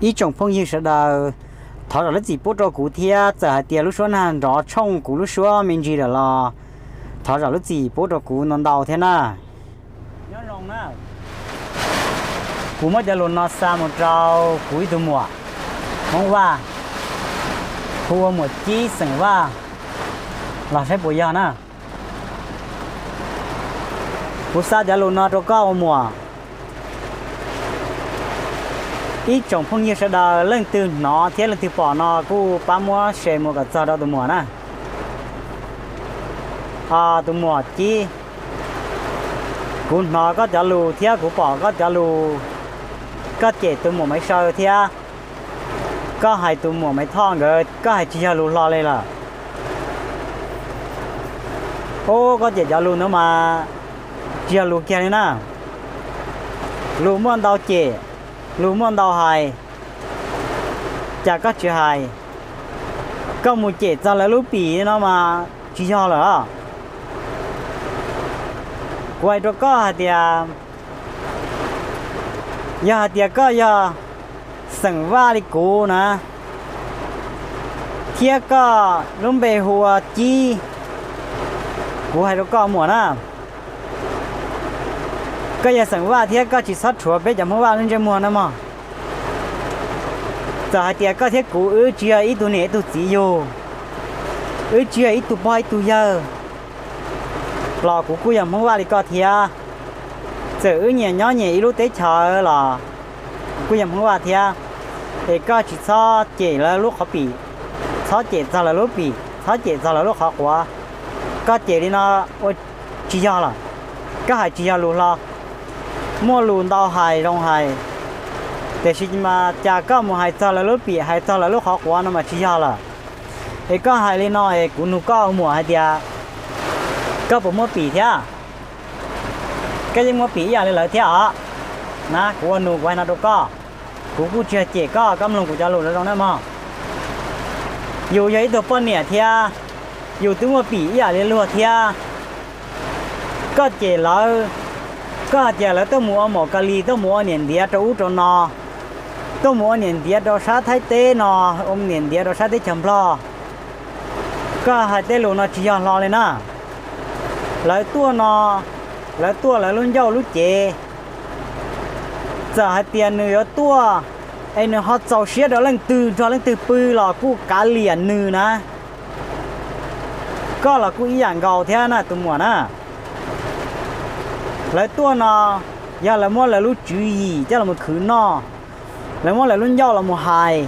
Ib tsoom phooj ywg sawv daws, thov zam lub txim pub rau kuv thiab, txawm hais tias lub suab nag nrov tshooj kuv lub suab me ntsis lawm los thov zam lub txim pub rau kuv ntau ntau thiab na. Nyob zoo na, kuv muab cov lus no xa mus rau kuv ib tug muam Hmoob Vaj, hu ua Muam Cib xeem Vaj, los saib puas yog na. Kuv xa cov lus no rau koj ua muam. Ib tsoom phooj ywg sawv daws leej twg hnov thiab leej twg pom no kuj pab muab share mus kom txog rau tus muam na. Tus muam Cib, kuv hnov koj cov lus thiab kuv pom koj cov lus, koj cem tus muam Maiv Saw thiab koj hais tus muam Maiv Thoj nkawd, koj hais tsis yog lus hlo li lawm. Ub, koj cem cov lus ntawd mas tsis yog lus kiag li na. Lus muaj ntau cem, lus muaj ntau hais, cas koj tsis hais? Koj mus cem txog lawv lub pim no mas tsis yog lawm. Kuv hais rau koj hais tias, yog hais tias koj yog xeem Vaj li kuv na, thiab koj lub npe hu ua Cib, kuv hais rau koj muam na, koj yog xeem Vaj thiab koj tsis txhob rhuav peb cov Hmoob Vaj lub ntsej muag na mog. Txawm hais tias koj thiab kuv wb tsis yog ib tug niam ib tug txiv yug, wb tsis yog ib tug pog ib tug yawg, los kuv kuj yog Hmoob Vaj li koj thiab. Txawm wb nyias nyob nyias ib lub teb chaws los kuv kuj yog Hmoob Vaj thiab. Es koj tsis txhob cem lawv lub qhov pim, txhob cem txog lawv lub pim, txhob cem txog lawv lub qhov quav. Koj cem li no ua tsis yog lawm, koj hais tsis yog lus hlo. Muaj lus ntau hais zoo hais, tiam sis mas cas koj mus hais txog lawv lub pim hais txog lawv lub qhov quav no mas tsis yog lawm. Es koj hais li no es kuv nug koj muam hais tias koj puas muaj pim thiab? Koj yeej muaj pim ib yam li lawv thiab os. Na kuv ua nus kuv hais no rau koj, kuv kuj tsis yog cem koj, koj mloog kuv cov lus zoo zoo na mog. Yus yog ib tug poj niam thiab, yus twb muaj pim ib yam li luag thiab. Koj cem lawv, koj hais tias lawv tuaj mus ua maum Ka Lis, tuaj mus ua niam ntiav rau ub rau no, tuaj mus ua niam ntiav rau sab Thaib teb no, ua niam ntiav rau sab teb chaws Nplog. Koj hais tej lus no tsis yog hlo li na. Lawv tuaj no, lawv tuaj lawv lub ncauj lub cev. Txawm hais tias nws yuav tuaj es nws ho txaus siab rau leej twg nrog leej twg pw los kuj kav liam nws na. Koj los kuj ib yam nkaus thiab na tus muam na. Lawv tuaj no yog lawv muab lawv lub tswv yim coj los khwv noj, lawv muab lawv lub ncauj los mus hais,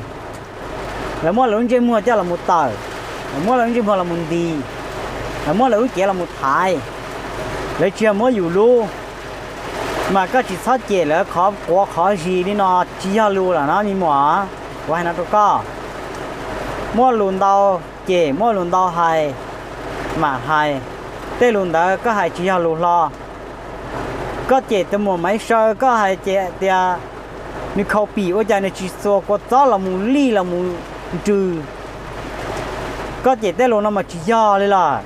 lawv muab lawv lub ntsej muag coj los mus tawm, lawv muab lawv lub ntsej muag los mus ntis, lawv muab lawv lub cev los mus thaiv, lawv tsis yog muab yus lub. Mas koj tsis txhob cem lawv qhov quav qhov zis li no, tsis yog lus lawm no me muam. Kuv hais no rau koj, muaj lus ntau cem, muaj lus ntau hais, mam hais. Tej lus ntawd koj hais tsis yog lus hlo. Koj cem tus muam Maiv Saw, koj hais tias nws khaus pim ua cas nws tsis xuas kua txob los mus lij los mus nrws. Koj cem tej lus no mas tsis yog li lawm.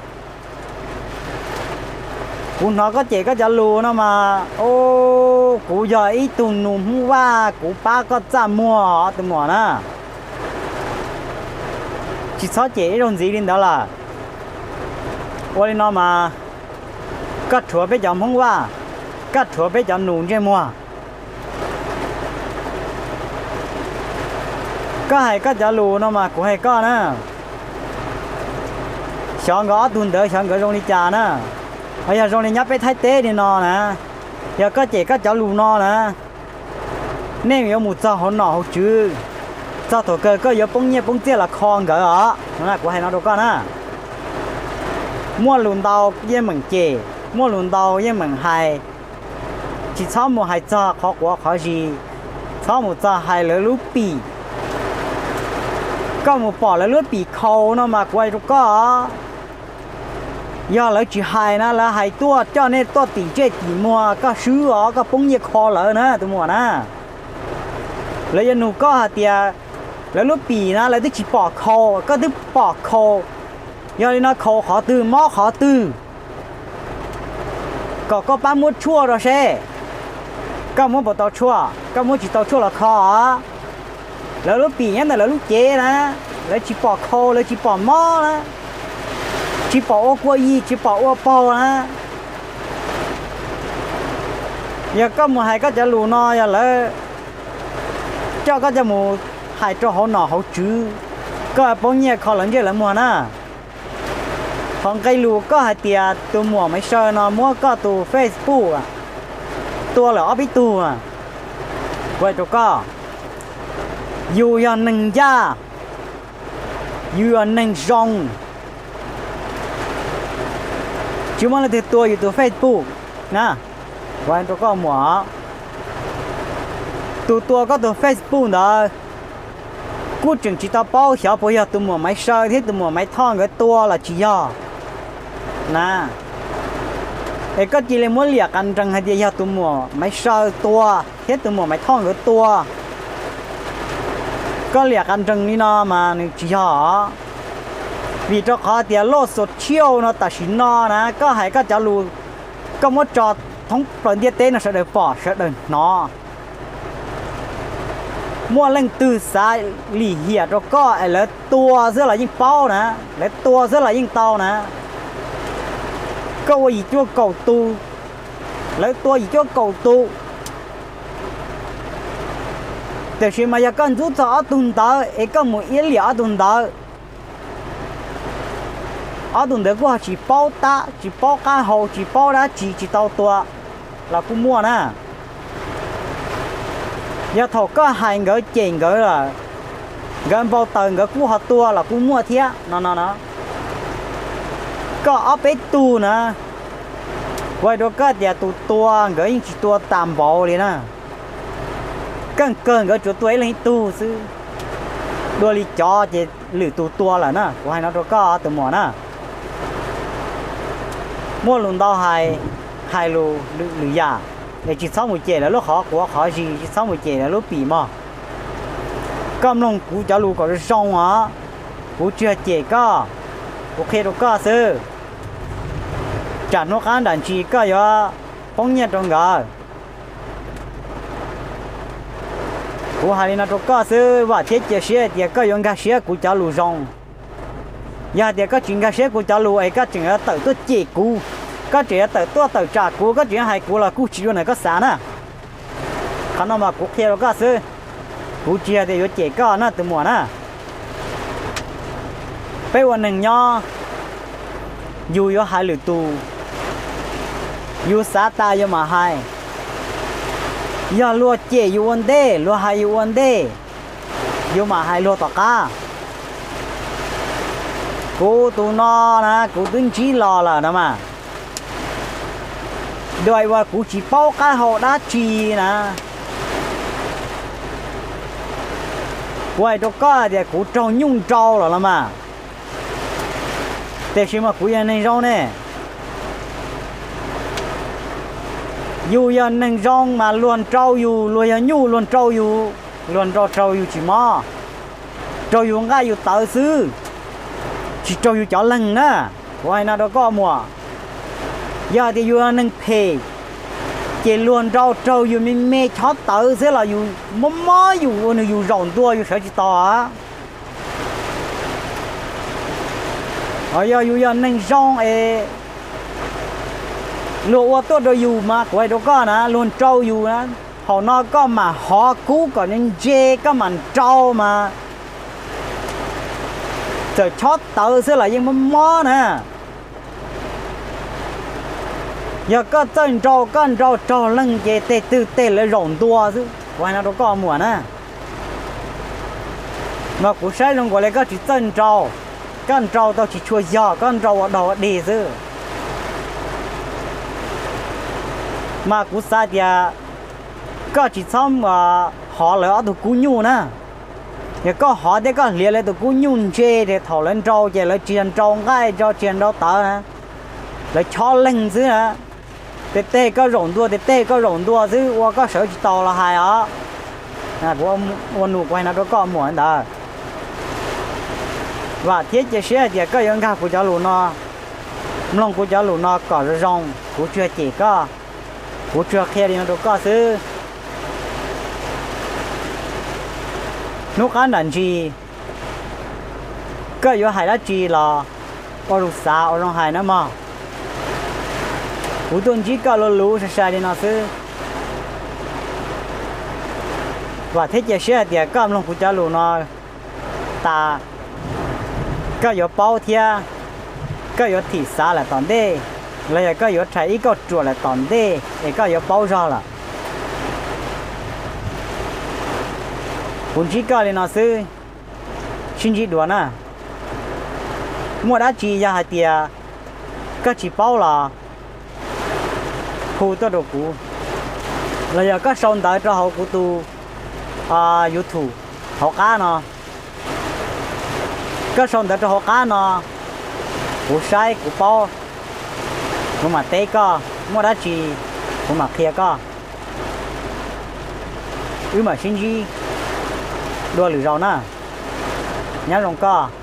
Kuv hnov koj cem koj cov lus no mas, o, kuv yog ib tug nus Hmoob Vaj, kuv pab koj txaj muag os tus muam na. Tsis txhob cem ib zaug ntxiv li ntawd lawm. Ua li no mas koj rhuav peb cov Hmoob Vaj, koj rhuav peb cov nus ntsej muag. Koj hais koj cov lus no mas kuv hais koj na, xyov nkawd ob tug ntawd xyov nkawd zoo li cas na. Ho yog zoo li nyob peb Thaib teb li no na, yog koj cem koj cov lus no na, nej yuav mus txog hauv nom hauv tswv, txog thaum kawg koj yuav poob nyiaj poob txiaj los kho nkawd os. Kuv hais no rau koj na, muaj lus ntau yeej meem cem, muaj lus ntau yeej meem hais. Tsis txhob mus hais txog qhov quav qhov zis, txhob mus txog hais lawv lub pim. Koj mus pom lawv lub pim khaus no mas kuv hais rau koj, yog lawv tsis hais na, lawv hais tuaj coj nej tuaj tim ntsej tim muag, koj swb os, koj poob nyiaj kho lawv na tus muam na. Lawv yuav nug koj hais tias lawv lub pim na lawv twb tsis pom khaus, koj twb pom khaus, yog li no khaus qhov twg mob qhov twg? Kom koj pab muab tshuaj rau seb koj muab puas tau tshuaj, koj muab tsis tau tshuaj los kho os. Lawv lub pim nyob ntawm lawv lub cev na, lawv tsis pom khau, lawv tsis pom mob na, tsis pom ua kua yig, tsis pom ua paug na. Yog koj mus hais koj cov lus no, yog lawv coj koj coj mus hais rau hauv nom hauv tswv, koj poob nyiaj kho lawv ntsej lawv muag na. Qhov nqe lus koj hais tias tus muam Maiv Saw no muab koj tus Facebook tua lawm ob peb tug, kuv hais rau koj, yus yog neeg ncaj, yus yog neeg zoo, tsis muaj leej twg tua yus tus Facebook na. Kuv hais rau koj muam, tus tua koj tus Facebook ntawd kuj tseem tsis tau paub xyov puas yog tus muam Maiv Saw thiab tus muam Maiv Thoj nkawd tua los tsis yog na. Es koj cia li muab liam qas nrees hais tias yog tus muam Maiv Saw tua thiab tus muam Maiv Thoj nkawd tua. Koj liam qas nrees li no mas nws tsis yog. Vim rau qhov tias loj xuas tshiauj no tam sim no na, koj hais koj cov lus, koj muab tso thoob plaws ntiaj teb no sawv daws pom sawv daws hnov. Muaj leej twg xav lim hiam rau koj es lawv tua xwb los yeej paub na, lawv tua xwb los yeej tau na. Koj ua yim cuaj kaum tus, lawv tua yim cuaj kaum tus. Tiam sis mas yog koj ntxub txog ob tug ntawd es koj mus iab liam ob tug ntawd, ob tug ntawd kuj ho tsis paub tab, tsis paub qab hau, tsis paub dab tsi, tsis tau tua los kuj muaj na. Yog thaum koj hais nkawd cem nkawd lawm, nkawd npau taws nkawd kuj ho tua los kuj muaj thiab no no no. Koj ob peb tug na, kuv hais rau koj tias tus tua nkawd yeej tsis tua tas npaum li na. Keej kawg nkawd tsuas tua ib leeg ib tug xwb. Dua li cov ces lwm tus tua lawm na, kuv hais no rau koj tus muam na. Muaj lus ntau hais, hais lus lwm yam, es tsis txhob mus cem lawv lub qhov quav qhov zis, tsis txhob mus cem lawv lub pim mog. Koj mloog kuv cov lus kom zoo os, kuv tsis yog cem koj, kuv qhia rau koj xwb. Tsam hnub qab nram ntsis koj yuav poob nyiaj rau nkawd. Kuv hais li no rau koj xwb, vam thiab cia siab hais tias koj yuav nkag siab kuv cov lus zoo. Yog hais tias koj tsis nkag siab kuv cov lus es koj tseem yuav tawm tuaj cem kuv, koj tseem yuav tawm tuaj tawm tsam kuv, koj tseem yuav hais kuv los kuj tsis dua ntawm koj xav na. Qhov no mas kuv qhia rau koj xwb, kuv tsis yog tias yuav cem koj na tus muam na. Peb ua neeg nyob, yus yuav hais lwm tus, yus xav tas yus mam hais. Yog luag cem yus ua ntej, luag hais yus ua ntej, yus mam hais luag tom qab. Kuv tus no na kuv twb ntsib los lawm no mas, dua uas kuv tsis paub qab hau dab tsi na. Kuv hais rau koj hais tias kuv raug nyuj nrau lawm los mas, tiam sis mas kuv yog neeg zoo ne. Yus yog neeg zoo mas luag nrau yus, luag yog nyuj luag nrau yus, luag nrau raug yus tsis mob, raug yus nqaij yus tawv xwb, tsis raug yus cov leeg na. Kuv hais no rau koj muam, yog tias yus yog neeg phem, ces luag nrau raug yus me me chob tawv xwb los yus mob mob yus ua nws yus zaum ntua yus sawv tsis tau. Ho yog yus yog neeg zoo es luag ua tuaj rau yus mas kuv hais rau koj na, luag nrau yus na, thaum no koj mam hov kub kom ntse, koj mam nrau mas txawm chob tawv xwb los yeej mob mob na. Yog koj txawj nrau, koj nrau raug leeg ces tej twg tej lawv zaum ntua xwb, kuv hais no rau koj muam na. Mas kuv saib zoo nkaus li koj tsis txawj nrau, koj nrau tau tsis tshua yog, koj nrau ua dog ua dig xwb. Mas kuv xav tias koj tsis txhob hov lawv ob tug kub nyuj na. Yog koj hov thiab koj hliav lawv tus kub nyuj ntse ces thaum lawv nrau ces lawv tsis yog nrau nqaij, tsis yog nrau tawv na, lawv chob leeg xwb na. Tej teg koj zaum ntua, tej teg koj zaum ntua xwb, ua koj sawv tsis tau los hais os. Kuv ua nus kuv hais no rau koj muam ntawd. Vam thiab cia siab hais tias koj yuav nkag kuv cov lus no, mloog kuv cov lus no kom zoo zoo, kuv tsis yog cem koj, kuv tsuas qhia li no rau koj xwb. Hnub qab nram ntsis koj yuav hais dab tsi los ua zoo xav ua zoo hais na mog. Kuv tuaj ntsib koj luv luv sai sai li no xwb. Vam thiab cia siab hais tias koj mloog kuv cov lus no tas, koj yuav paub thiab koj yuav thim xav lawm tom ntej, los yog koj yuav rhais ib kauj ruam lawm tom ntej es koj yuav paub zog lawm. Kuv ntsib koj li no xwb, sib ntsib dua na. Muaj dab tsi yog hais tias koj tsis paub los hu tuaj rau kuv, los yog koj sau ntawv rau hauv kuv tus YouTube hauv qab no. Koj sau ntawv rau hauv qab no, kuv saib kuv paub, kuv mam teb koj, muaj dab tsi kuv mam qhia koj. Wb mam sib ntsib dua lwm zaus na. Nyob zoo koj.